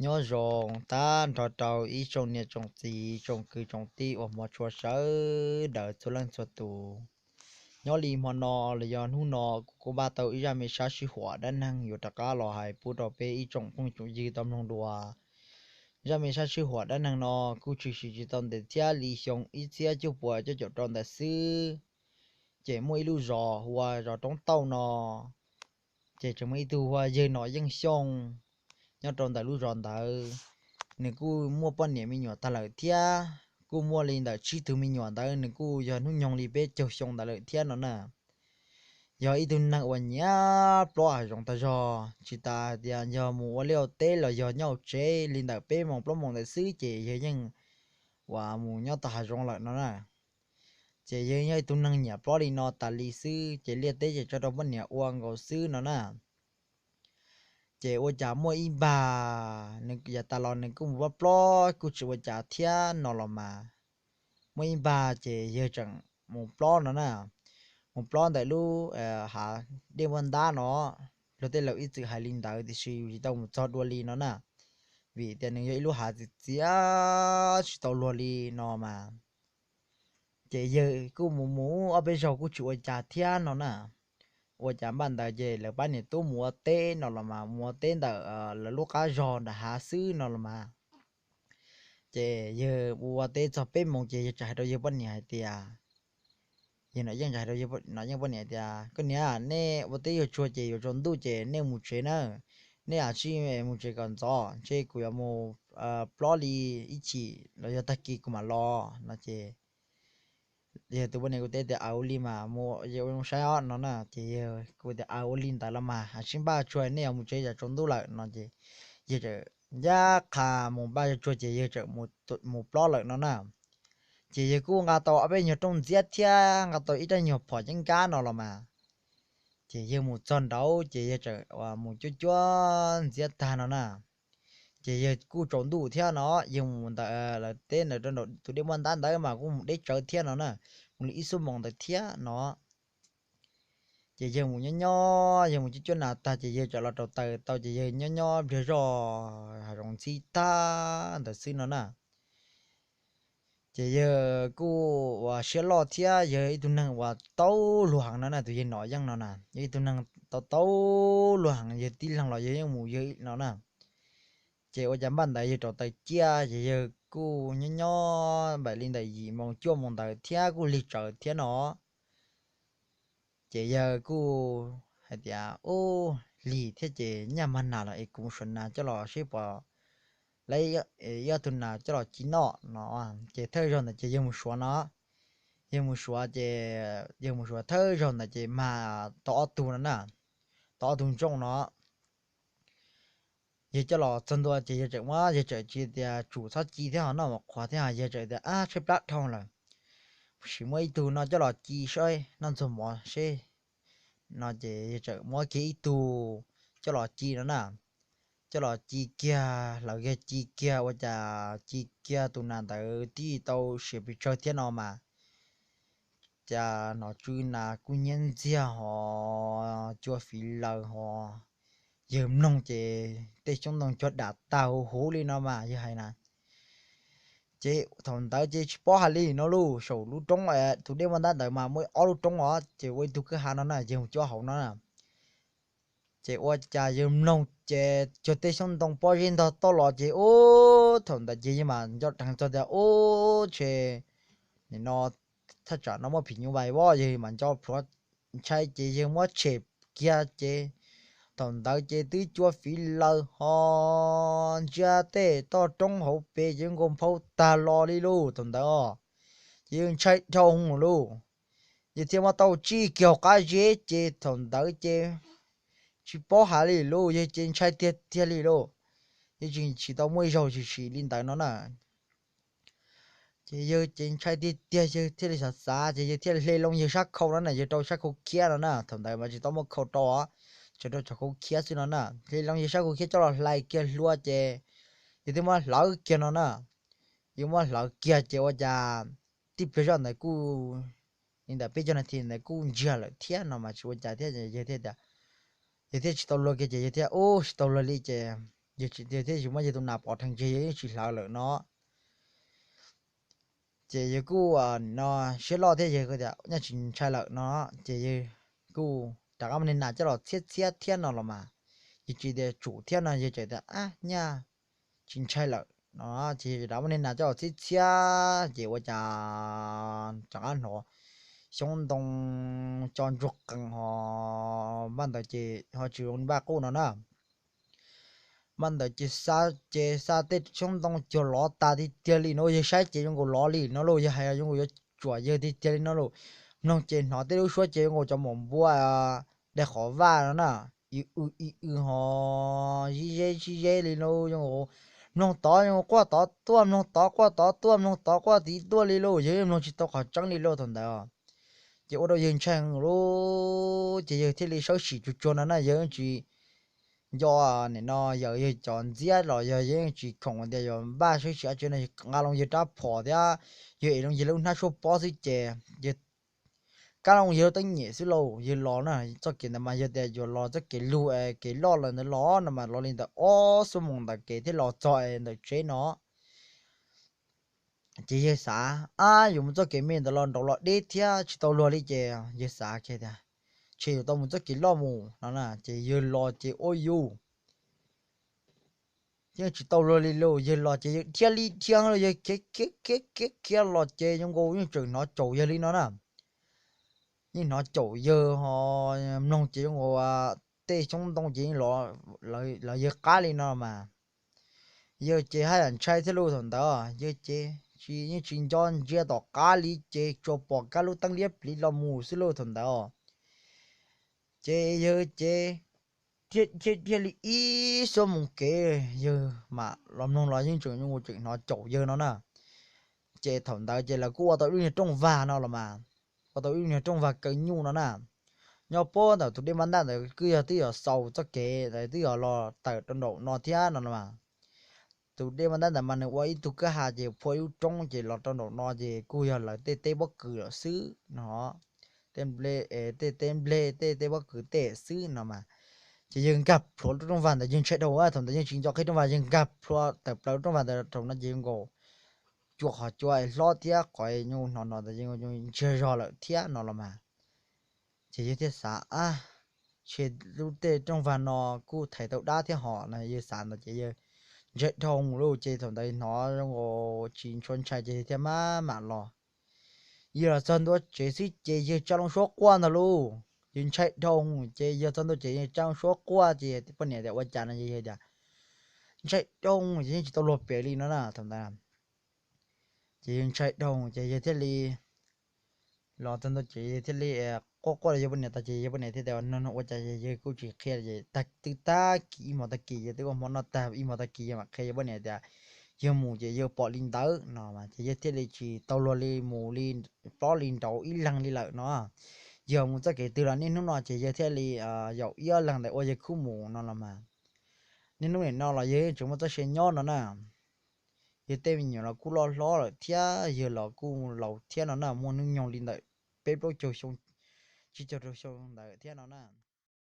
Nyob zoo tag nrho rau ib tsoom niam tsoom txiv tsoom kwv tsoom tij uas hmov tshua sawv daws txhua leej txhua tus. Nyob li hmo no los yog hnub no kuv kuj npaj tau ib zaj me sab sij huam dab neeg yuav rov qab los hais pub rau peb ib tsoom phooj tsoom ywg tau mloog dua. Zaj me sab sij huam dab neeg no kuj tshwm sim tsis tau ntev thiab li xyoo ib txhiab cuaj puas cuaj caum rau ntawd xwb. Ces muaj ib lub zos hu ua zos Roob Tauj no, ces tseem muaj ib tug hu ua yawg Nom Yeej Xyooj nyob rau ntawm lub zos ntawd. Nws kuj muaj poj niam me nyuam tag lawm thiab, kuj muaj li ntawm tsib tug me nyuam ntawd nws kuj yog hnub nyoog li peb caug xyoo ntawd lawm thiab no na. Yog ib tug neeg uas nyiam plob hav zoov tag zog, tsis tas hais tias yog mus ua liaj ua teb los yog nyob hauv tsev li ntawm peb moos plaub moos ntawd xwb ces yawg yeej uas mus nyob tom hav zoov lawm no na. Ces yawg yog ib tug neeg nyiam plob li no tas li xwb ces liaj teb ces tso rau poj niam ua nkaus xwb no na. Ces ua cas muaj ib npag nws yav tas los nws kuj mus plob plob kuj tsis ua cas thiab no los mas, muaj ib npag ces yawg tseem mus plob no na, mus plob ntawm lub hav dej muaj ntab no. Luag tej laus ib txwm hais li ntawd tiam sis yus tsis tau mus txog dua li no na, vim tias nws yog ib lub hav txias txias tsis tau luag li no mas. Ces yawg kuj mus mus ob peb zaug kuj tsis ua cas thiab no na. Ua cas npaj ntawd ces lawv pab niam tub mus ua teb no los mas mus ua teb ntawm lawv lub qab zog nram hav xwb no los mas. Ces yawg ua ua teb txog peb moos ces yawg txawm hais rau yawg poj niam hais tias, yawg Nom Yeej txawm hais rau Nom Yeej poj niam tias, koj niam, nej ua teb yuav tsuag ces yuav tsaus ntuj ces nej mus tsev na, nej ua si mus tsev kom ntxov, ntshe kuv yuav mus plob li ib chim los yog tag kis kuv mam los no ces yawg tus poj niam kuj teb tias, aw, ua li mas mus, yawg ua zoo saib os no na. Ces yawg kuj tias, aw, ua li ntawd los mas, ua si npaj tsuag nej yuav mus tsev tsam tsaus ntuj lawm no ces yawg txawm ncaj qha mus npaj tsuag ces yawg txawm mus plob lawm no na. Ces yawg kuj nqa tau ob peb nyuag rooj ntxiab thiab nqa tau ib rab nyuag phom ceeb nkab no los mas. Ces yawg mus txog nraud ces yawg txawm mus cuab cuab ntxiab tag no na. Ces yawg kuj tsaus ntuj thiab no, yawg mus ntawm lawv teb ntawd rau nraum tus dej muaj ntab ntawd mas kuj mus deb tsawv thiab no na, mus li ib xuab moos ntawd thiab no. Ces yawg mus nyob nyob, yawg mus cuab cuab nas tag ces yawg txawm los rau taws tau ces yawg nyob nyob npliag zog hav zoov ntxhib tag ntawd xwb no na. Ces yawg kuj ua siab loj thiab yawg ib tug neeg uas tau luag heev no na, tus yawg Nom Yeej no na, yog ib tug neeg tau tau luag heev, yawg tib leeg los yawg yeej mus yawg no na. Ces ua cas npaj ntawd yawg rau taws ciaj ces yawg kuj nyob nyob npaum li ntawm yim moos cuaj moos ntawd thiab kuj lig tsawv thiab no. Ces yawg kuj hais tias, ub, lig thiab ces nyaj mag nas los es kuv mus suav nas coj los seb puas laib ib ob tug nas coj los ci noj no. Ces thawj zaug ntawd ces yawg mus suav no, yawg mus suav ces yawg mus suav thawj zaug ntawd ces mag tau ob tug no na, tau ob tug ntsooj no. Yawg coj los txog ntua ces yawg txawm muab, yawg txawm tsis tias tsum txhob ci thiab ho noj mov qhuav thiab, yawg txawm tias, ab, tshaib plab dhau lawm, sim muab ib tug no coj los ci saib noj ntxuag mov seb no ces yawg txawm muab kiag ib tug coj los ci no na. Coj los ci kiag, hlawv kiag ci kiag ua cas ci kiag tus nas ntawd tib tau siav pes tsawg thiab no mas, cas nom tswv nas kuj nyiab ntxiag ho cua fiv laws ho. Yawg mloog ces tej xyoob ntoo cog dam tag huv huv li no mas yawg hais na. Ces thaum ntawd ces tsis paub hais li no lauj, saum lub roob, tus dej muaj ntab ntawd mas muaj ob lub roob os, ces ua ib tug kwj ha no na, yawg mus cuab hauv no na. Ces ua cas yawg mloog ces cog tej xyoob ntoo pob zeb ntog toj los ces ub, thaum ntawd ces yawg mam nco dheev txog tias ub, tshe nim no thaj tsam no muaj phim nyuj vais voj, yawg mam nco plhuav ntshai ces yawg muab tshem kiag ces thaum ntawd ces twb cua fiv laws ho ntsia tej toj roob hauv pes ces nkaus nphau tag los li lauj thaum ntawd. Ces yawg ntshai dhau hwv lauj, yawg thiaj muab tau tsij kiag hauv qab zeb ces thaum ntawd ces tsis paub hais li lauj, yawg ces ntshai tiag tiag li lauj. Yawg tsis, tsis tau muaj ib zaug tshwm sim li ntawd no na. Ces yawg ces ntshai tiag tiag, yawg thiaj li xav xav ces yawg thiaj li hle loo yawg sab khau no na, yawg rau sab khau khiab no na, thaum ntawd mas tsis tau muaj khau rau, tsuas rau cov khau khiab xwb no na. Hle loo yawg sab khau khiab coj los hlais kiag hlua ces yawg thiaj muab hlawv kiag no na. Yawg muab hlawv kiag ces ua cas tib pliag zoj ntawd kuj li ntawm peb caug nas this ntawd kuj ntsiag lawm thiab no mas tsis ua cas thiab, yawg thiaj tias, yawg thiaj tsis tau luag kiag ces yawg thiaj ub tsis tau luag li ces yawg tsis, yawg thiaj tsis muab yawg tus nas pov rhees tseg, yawg yeej tsis hlawv lawm no. Ces yawg kuj no siab loj thiab, yawg tias nyaj tsis ntshai lawm no. Ces yawg kuj rov qab muab niag nas coj los txhiab txhiab thiab no los mas, yawg tsis tias tsum thiab no, yawg tseem tias ab nyaj tsis ntshai lawm no. Ces yawg rov qab muab niag nas coj los txhiab txhiab ces ua cas rov qab hnov xyoob ntoo co ntsuag qees ho, npaj ntawd ces ho tsis zoo npaj quj no na. Npaj ntawd ces xa, ces xa tej xyoob ntoo cuag lov tas tiag tiag li no, yawg saib ces zoo nkaus lov li no lauj, yawg hais zoo nkaus yuav tsuam yawg tiag tiag li no lauj. Mloog ces hnov tej lub suab ces zoo nkaus cov maum npua dai qhov vaj no na, ib w ib w ho zib zeb zib zeb li no, zoo nkaus mloog tod zoo nkaus quaj tod tuaj, mloog tod quaj tod tuaj, mloog tod quaj tid tuaj li lauj, yawg yeej mloog tsis tau qhov tseeb li lauj thaum ntawd. Ces ua rau yawg ntshai lauj, ces yawg thiaj li sawb sim tsuag tsuag no na, yawg tsis nco nim no yawg, yawg cov ntxiab los yog yawg yeej tsis khoom tias yuav npaj sawb sim dab tsi no, nqa loo yawg rab phom thiab yawg ev loo yawg lub hnab suab pob xwb ces yawg kab loo yawg lub teeb nyem xwb lauj, yawg los na. Txoj kev ntawd mas yawg tias yuav los txoj kev lug kev loj lawm ntawd los no mas los li ntawm ob xuab moos ntawm kev thiaj los txog ntawm tsev no. Ces yawg xav, ab yuav mus txoj kev me ntawd los nraud los deb thiab tsis tau luag li ces yawg xav tias, ntshe yuav tau mus txoj kev loj mus no na. Ces yawg los ces ua yus yeej tsis tau luag li lauj, yawg los ces yawg dhia li dhia los yawg khiav khiav khiav khiav khiav los ces zoo nkaus yeej tseem hnov caum yawg li no na. Yeej hnov caum yawg ho, mloog ces zoo nkaus tej xyoob ntoo ces yeej los lawv yawg qab li no mas. Yawg ces haj yam ntshai thiab lauj thaum ntawd, yawg ces tsis, yeej tsis nco ntsia tom qab li ces tsuas pom kab lub teeb liab pliv los mus xwb lauj thaum ntawd. Ces yawg ces thiaj dhia li ib xuab moos kev yawg mam los mloog los yeej tseem zoo nkaus tseem hnov caum yawg no na. Ces thaum ntawd ces lawv kuj ua tau ib lub niag rooj vag no los mas, ua tau ib lub niag rooj vag kaw nyuj no na. Nyob puag ntawm tus dej npab ntaj ntawd kuj yog twb yog xaus txoj kev ntawd twb yog los tawm rau nraum no thiab no los mas. Tus dej npab ntaj ntawd mas nws ua ib tug kwj ha ces phua ib lub roob ces los rau nraum no ces kuj yog lawv tej teb pob kws lawm xwb no. Tej nplej, tej teb nplej tej teb pob kws tej xwb no mas. Ces yawg nkag plhuav lub rooj vag ntawd yawg ntshai dhau, thaum ntawd yawg tsis nco qhib rooj vag, yawg nkag plhuav tawm plaws lub rooj vag ntawd rau no ces zoo nkaus cua qhov cua hlob thiab qhov nyuj hnov no ntawd ntsiag zog lawm thiab no los mas. Ces yawg thiaj xav, ab, ntshe lub tej rooj vag no kuj thaiv tau dab thiab hos no, yawg xav ntawd ces yawg ntshai dhau lauj. Ces thaum ntawd hnov zoo nkaus tsis ntshua ntshai ces yawg thiaj maj mam los. Yawg los txog ntua tsev xwb ces yawg tsa loo suab quaj ntag lauj, yawg ntshai dhau. Ces yawg txog ntua ces yawg tsa loo suab quaj ces poj niam tias ua cas no, yawg tias ntshai dhau ces yeej tsis tau luag pem li no na thaum ntawd. Ces yawg ntshai dhau ces yawg thiaj li los txog ntua ces yawg thiaj li quaj quaj rau yawg poj niam tas ces yawg poj niam thiaj tias no no ua cas yawg kuj tsis qhia, ces tag twb tag kis ib hmos tag kis, yawg twb ua hmo noj tag ib hmos tag kis yawg mam qhia yawg poj niam tias yawg mus ces yawg pom li ntawd no mas. Ces yawg thiaj li tsis tau luag li mus li plob li nraud ib leeg li lawm no. Yawg mus txoj kev twg los niaj hnub no ces yawg thiaj li yaum ib ob leeg ntawd ua yawg khub mus no los mas. Niaj hnub nim no los yawg tseem muaj txoj sia nyob no na. Yawg tej me nyuam los kuj loj hlob lawm thiab yawg los kuj laus thiab no na, muaj hnub nyoog li ntawm peb plaub caug xyoo, tsib caug rau xyoo ntawd thiab no na.